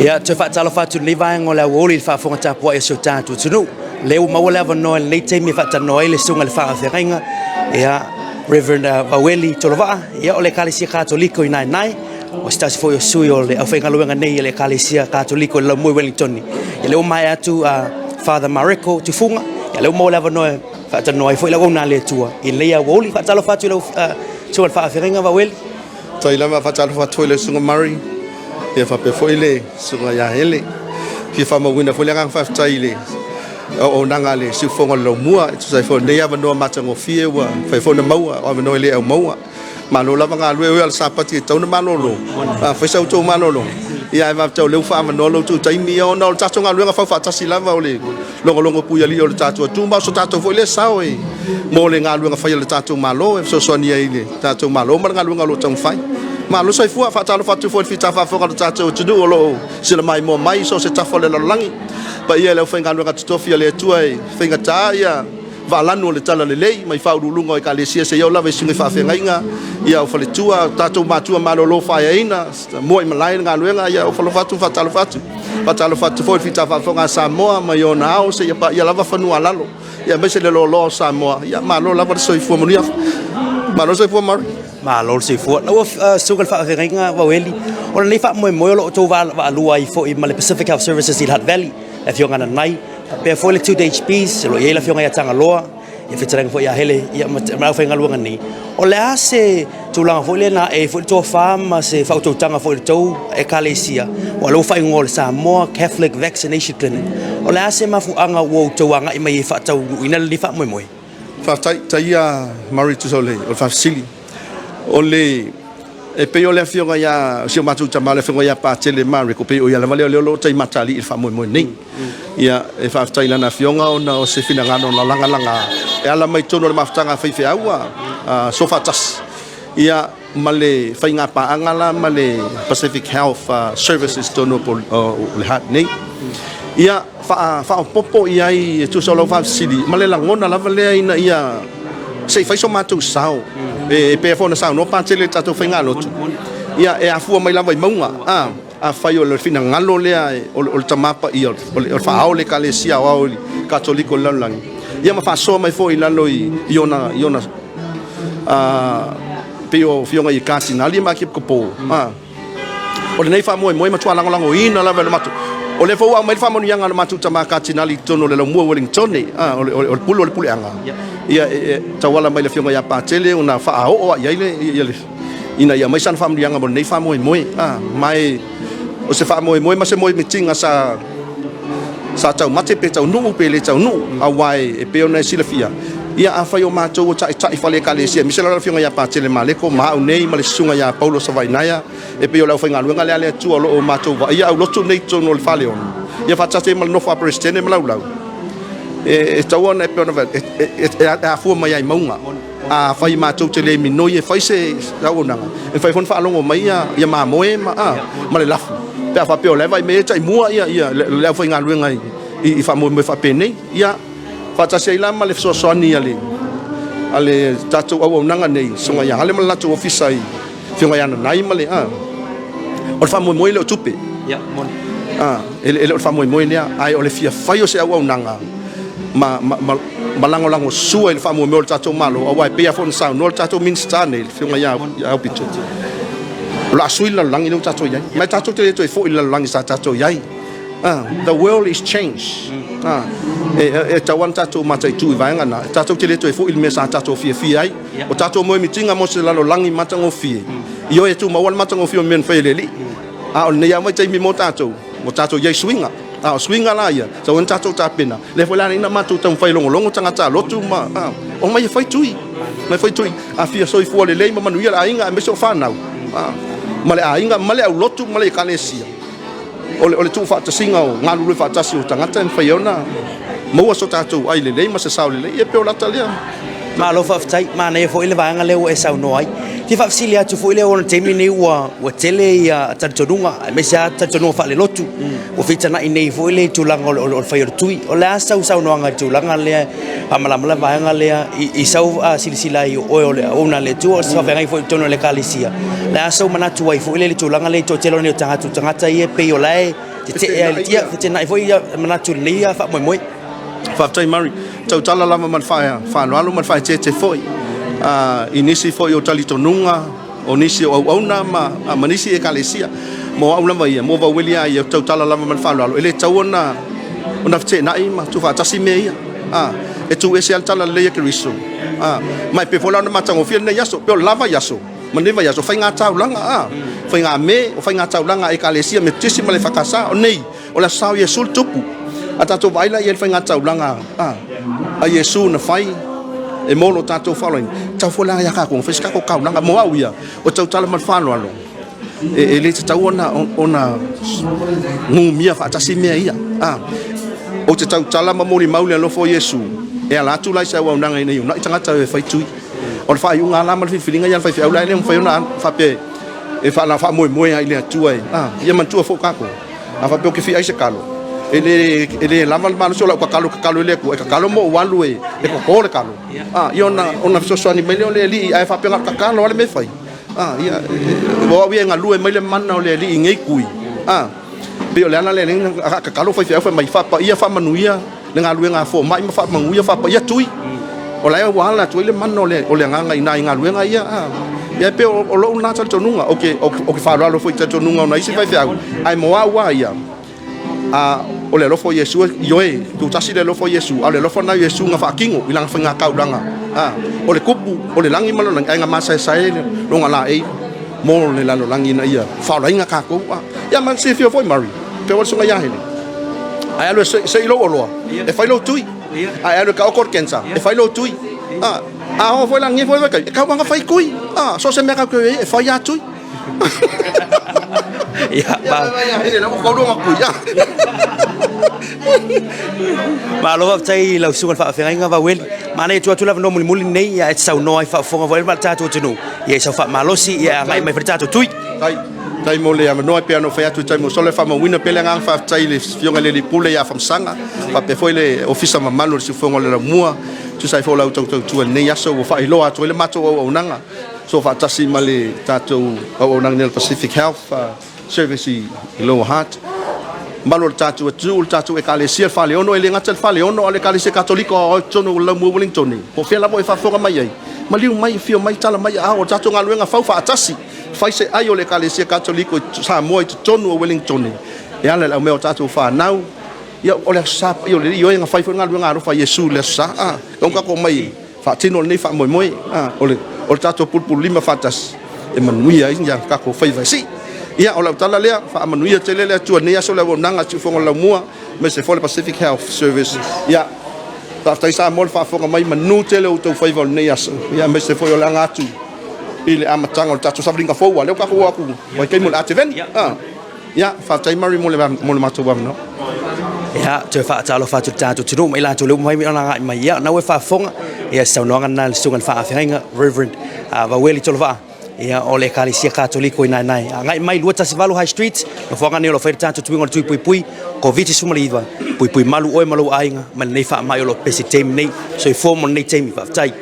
Ia, toe faatalofa atu i lenei vaega o le aoauli i le faafofoga tapuai a si o tatou atunuu. O lea ua maua le avanoa i lenei taimi e faatalanoa ai le susuga i le faafeagaiga, ia, Reverend Vaueli Tolovaa, ia, o le Ekalesia Katoliko i Naenae, o se tasi foi o sui o le aufaigaluega nei a le Ekalesia Katoliko i le Laumua i Wellington. Ia, lea ua maea atu Father Mareko Tufuga, ia, lea ua maua le avanoa e faatalanoa ai foi le auauna a le Atua i lenei aoauli. Faatalofa atu i lau susuga i le faafeagaiga Vaueli. Faafetai lava, faatalofa atu foi i le Susuga Murray, ia faapea foi le Susuga ia Hele. Fia faamauina foi le agaga faafetai i le auaunaga a le Siufofoga o le Laumua e tusa ai foi o lenei avanoa matagofie ua mafai foi ona maua, o avanoa e le aumaua. Malo lava galue, e ui lava o le Sapati e tatau ona malolo, a fai sa outou malologa, ia ae faafetai o lea ua faaavanoa lo outou taimi, ia ona o le tatou galuega fau faatasi lava o le logologo puialii o le tatou atunuu, ma o so tatou foi lea sao e mo le galuega fai a le tatou Malo e fesoasoani ai i le tatou Malo ma le galuega o lo o taumafai. Malo soifua, faatalofa atu foi i le fita faafofoga o le tatou atunuu o lo o silamaimoa mai i so o se tafa o le lalolagi. Paia i le aufaigaluega totofi a le Atua e faigata ia vaalanu o le talalelei mai faauluuluga o Ekalesia seia oo lava i susuga i faafeagaiga, ia o faletua, o tatou matua malolo faeaina, mua i malae le galuega, ia o alofa atu ma faatalofa atu. Faatalofa atu foi i le fita faafofoga a Samoa mai ona ao seia paia lava fanua a lalo, ia aemaise le loaloa o Samoa. Ia malo lava le soifua manuia. Malo le soifua Murray. Malo le soifua. Lau susuga i le faafeagaiga Vaueli, o lenei faamoemoe o lo o outou vaalua ai foi ma le Pacific Health Services i le Hutt Valley, le afioga Nanai, faapea foi le 2DHBs, o lo o i ai le afioga ia Tagaloa, ia fetalaiga foi ia Hele ia ma le aufaigaluega nei. O le a se tulaga foi lea na ae ai foi le tofa ma se faautautaga foi i le tou Ekalesia, aua o lea ua faaigoa o le Samoa Catholic Vaccination Clinic. O le a se mafuaaga ua outou agai mai ai e faataunuuina lenei faamoemoe? Faafetai, taia Murray tusa o le faafesili. O le E pei o le afioga ia si o matou tama le afioga ia Patele Mareko, pei o ia lava lea o lea o lo o tai matalii i le faamoemoe nei. Ia, e faafetai i lana afioga ona o se finagalo na lagalaga e ala mai totonu o le mafutaga a faifeau a Soofaatasi. Ia, ma le faiga paaga la ma le Pacific Health Services totonu o le Hutt nei. Ia, faaopoopo i ai e tusa o lau faafesili ma le lagona lava lea ina ia se i fai so matou sao e pei foi ona saunoa Patele i le tatou faigalotu, ia e afua mai lava i mauga a afai o le finagalo lea o le Tama Paia o le faaao o le Ekalesia Aoao Katoliko i le lalolagi, ia ma faasoa mai foi i lalo i ona pei o afioga i Katinali ma Akepikopo. O lenei faamoemoe e matua lagolagoina lava e le matou. O lea foi ua aumai le faamanuiaga a le matou tama Katinali i totonu o le laumua o Uelingitone, o le pulu o le puleaga, ia e tauala mai le afioga ia Patele ona faaoo i ai le, ina ia aumai sana faamanuiaga mo lenei faamoemoe. Ma e o se faamoemoe ma se moemitiga sa sa taumate pe taunuu pe le taunuu, aua e pei ona e silafia, ia afai o matou o taitai fale Ekalesia, aemaise lava le afioga ia Patele Maleko ma au nei ma le susuga ia Paulo Savainaea, e pei o le aufaigaluega lea a le Atua o lo o matou vaaia aulotu nei i totonu o le Faleono, ia faatasi ai ma le nofo a Peresetene ma Laulau, e tatau ona e pei ona e afua mai lava i mauga. Afai matou te le minoi e fai se auaunaga, e mafai foi ona faalogo mai ia mamoe ma le lafu, pe a faapea o la e vaai mai e taimua le aufaigaluega i faamoemoe faapenei. Ia, faatasi ai la ma le fesoasoani a le tatou auaunaga nei, Susuga ia Ale ma le latou ofisa i Afioga ia Nanai ma le... O le faamoemoe e le o tupe. E le o le faamoemoe lea, ae o le fia fai o se auaunaga ma lagolagosua i le faamoemoe o le tatou Malo, aua e pei lava foi ona saunoa le tatou Minisita nei, le Afioga ia Aupito, o le a sui le lalolagi lea ua tatou i ai. Ma e tatou te le toe foi i le lalolagi sa tatou i ai. The world is changed. E tatau lava ona tatou mataitu i vaega na. Tatou te le toe foi i le mea sa tatou fiafia ai. O tatou moemitiga mo se lalolagi matagofie, ioe e tumau lava le matagofie o mea na fai e le Alii. A o lenei lava vaitaimi mo tatou, ua tatou i ai i suiga. A o suiga la ia, tatau ona tatou tapena. Lea foi la na matou taumafai e logologo tagata lotu ma omai e fai tui. Omai e fai tui. A fia soifua lelei ma manuia le aiga aemaise o fanau, ma le aiga ma le aulotu ma le ekalesia. O le tuufaatasiga o galulue faatasi o tagata e mafai ai ona maua so tatou ai lelei ma se sao lelei. Ia e pei o le ata lea. Malo faafetai. Manaia foi le vaega lea ua e saunoa ai. Fia faafesili atu foi lea ona o le taimi lenei ua ua tele ia talitonuga aemaise lava talitonuga faalelotu ua fitana'i nei foi le tulaga o le fai o le tui. O le a sau saunoaga i le tulaga lea faamalamalama le vaega lea i sau silasila ai o oe o le auauna a le Atua o se faafeagai foi i totonu o le Ekalesia. O le a sou manatu ai foi lea i le tulaga lea i le toatele o nei o tagata tagata ia pei o la e tetee lava i le ia feteenai foi manatu i lenei faamoemoe. Faafetai Murray. Tautala lava ma le faaaloalo ma le faaeteete foi i nisi foi o talitonuga o nisi o auauna ma nisi ekalesia. Mo au lava ia, mo Vaueli lava ia, ou te tautala lava ma le faaaloalo, e le tatau ona feteenai ma tuufaatasi mea ia. E tuu ese lava le talalelei a Keriso. Ma e pei foi la ona matagofie lenei aso, pei o le la vaiaso ma lenei vaiaso, o faiga taulaga, faiga me, o faiga taulaga a ekalesia, Metotisi ma le EFKS. O nei, O le Aso Sa o Iesu le tupu. A tatou vaai la i ai i le faigataulaga a Iesu na fai e mo lo tatou faaolaina, e tatau foi la ia tatou ona fai se tatou taulaga. Mo au ia, o tautala ma le faaaloalo, e le tatau ona numia faatasi mea ia. Ou te tautala ma molimau le alofa o Iesu, e ala atu la i se auaunaga ina ia uunai tagata e fai tui. O le faaiuga lava la ma le filifiliga ia a le faifeau la e le mafai ona faapea e faamoemoe lava i le Atua. Ia manatua foi tatou. A faapea ou te fia ai se kalo, e le, e le lava le malosi o lau kakalo, kakalo i le Atua, e kakalo ma ou alu e, e toto le kalo. A, ia ona, ona fesoasoani mai lea o le Alii, ae faapea na o le kakalo lava le mea e fai. A, ia, o au ia e galue mai le mana o le Alii i nei tui. A, pei o le ala lea, a kakalo faifeau fai mai, faapaia, faamanuia le galuega a fomai ma faamanuia, faapaia tui. O la e ua ala atu ai le mana o le, o le agaga i ina i galuega ia. A, ia e pei o, o lou lena talitonuga, ou te, ou te faaaloalo foi i talitonuga o nai isi faifeau, ae mo au lava ia, a, o le alofa o Iesu, ioe, tutasi le alofa o Iesu, a o le alofa lena o Iesu na faatino i lana faigataulaga. A, o le kupu o le lagi ma le lalolagi, ae na masaesae lona laei mo le lalolagi ina ia faaolaina tatou. A, ia ma silafia foi Murray, pei o le susuga ia Hele, ae alu e sei lou oloa, e fai lou tui. Ae alu e taoto le cancer, e fai lou tui. A, a oo foi la lenei foi vaitaimi, e tau lava ona fai tui. A, so o se mea tatou te i ai, e fai lava tui. Ia, ma... Ia, la ua tolu ona tui. Malo faafetai i lau susuga i le faafeagaiga Vaueli. Manaia tuu atu le avanoa mulimuli lenei, ia e te saunoa ai faafofoga foi ma le tatou atunuu. Ia i sau faamalosi, ia e agai mai foi le tatou tui. Faafetai. Faafetai mo le avanoa e pei ona ou fai atu i taimi ua sola, e faamauina pea le agaga faafetai i le Afioga i le Alii Pule ia Afamasaga, faapea foi le Ofisa mamalu o le Siufofoga o le Laumua, e tusa ai foi o la outou tautua i lenei aso ua faailoa atu ai le matou auaunaga soofaatasi ma le tatou auaunaga nei o le Pacific Health Service i Lower Hutt. Malu o le tatou atunuu, le tatou Ekalesia, le Faleono, e le gata i le Faleono, a o le Ekalesia Katoliko o totonu o le Laumua Wellington, po o fea lava e faafofoga mai ai, maliu mai, afio mai, tala mai aao, o le tatou galuega fau faatasi, fai se ai o le Ekalesia Katoliko i Samoa i totonu o Wellington, e ala i le aumai o tatou fanau, ia, o le Aso Sa paia o le Alii, ioe, na fai foi le galuega alofa a Iesu i le Aso Sa, a, e tatou omai Faatino lenei faamoemoe o le o le tatou pulupululima faatasi e manuia ai ia tatou faiva e sii. Ia, o lau tala lea, faamanuia tele le Atua i lenei aso le auaunaga a Siufofoga o le Laumua, aemaise foi le Pacific Health Service. Ia, faafetai Samoa le faafofoga mai, manu tele outou faiva o lenei aso, ia aemaise foi o le aga atu i le amataga o le tatou savaliga fou, aua o lea ua tatou o atu vaitaimi o le Ateveni. Ia, faafetai Murray mo le, mo le matou avanoa. Ia, toe faatalofa atu i le tatou atunuu ma i latou lea ua mafai ona agai mai. Ia, na ua e faafofoga, ia, se saunoaga lena a le Susuga i le Faafeagaiga, Reverend Vaueli Tolovaa, ia, o le Ekalesia Katoliko i Naenae. Agai mai 218 High Street, nofoaga nei o lo o fai le tatou tuiga o le tui puipui, Koviti-19, puipui malu oe ma lou aiga mai lenei faamai o lo o pepesi i le taimi nei. Soifua mo lenei taimi. Faafetai.